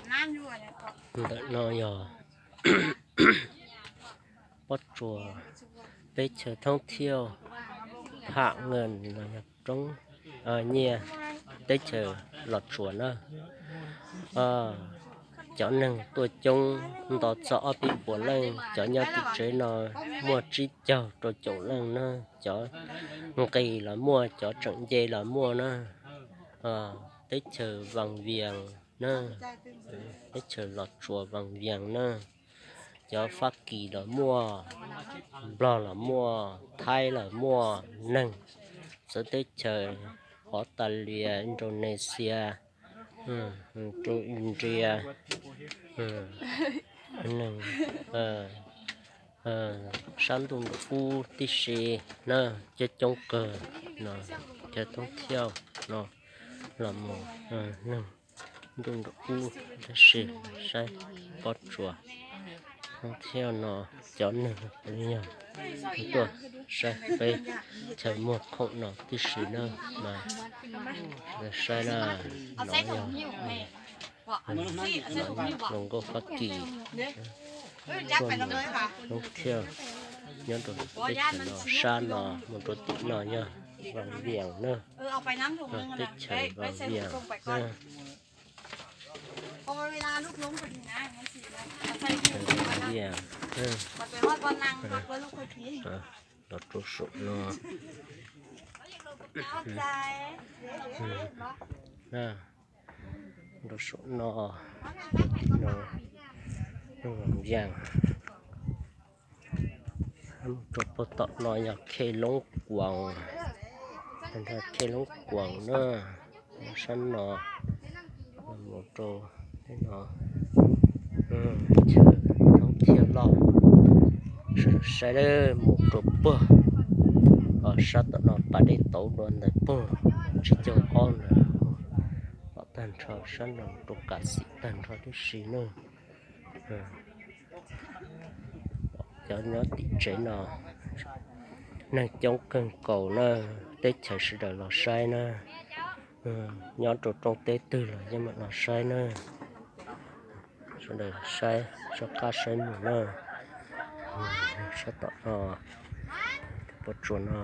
Ntawm no yog pob tsuas teb chaws thoob thiauj Pham Nkees los yog roob nyiaj teb chaws Los Tsuas na. Cov neeg tuaj coob nto txog ob peb puas leej, cov nyob tim tsev no muaj tsib caug rau caum leej na. Cov nqis los muaj, cov tseem nce los muaj na. Teb chaws Vaj Vias na, teb chaws Los Tsuas Vaj Vias na. Cov Fab Kis los muaj, Nplog los muaj, Thaib los muaj, neeg txawv teb chaws, Australia, Indonesia, rau India, neeg sab ntuj nram ub tib si na, coob coob kawg no. Cov thoob thiauj no los mus, neeg ntuj nram ub tib si saib pob tsuas thoob thiauj no. Cov neeg yog tuaj saib peb chaw muag khoom no tib si na. Mas saib na, no yog hluas nkauj Fab Kis tuaj mus thoob thiauj nyob rau teb chaws no, sab no mus rau tim no yog Vaj Vias na, teb chaws Vaj Vias na. Vaj Vias, los rau saum no, rau saum no, Vaj Vias. Mus rau puag tom no yog Khe Loob Kuas, Khe Loob Kuas na. Sab no mus rau no, chaw thoob thiauj loj, sawv daws saib mus rau puag, sab tom no pas dej tauv dua ntawd puag tsib caug ob ntawd, pom tag nrho sab no rau Kam Xim tag nrho tib si na. Cov nyob tim tsev no neeg coob kawg nkaus na, teb chaws sawv daws los saib na. Nyob rau rooj teb twg los yeej mam los saib na. Sawv daws saib soj qab saib mus na. Sab tom no, pob tsuas no.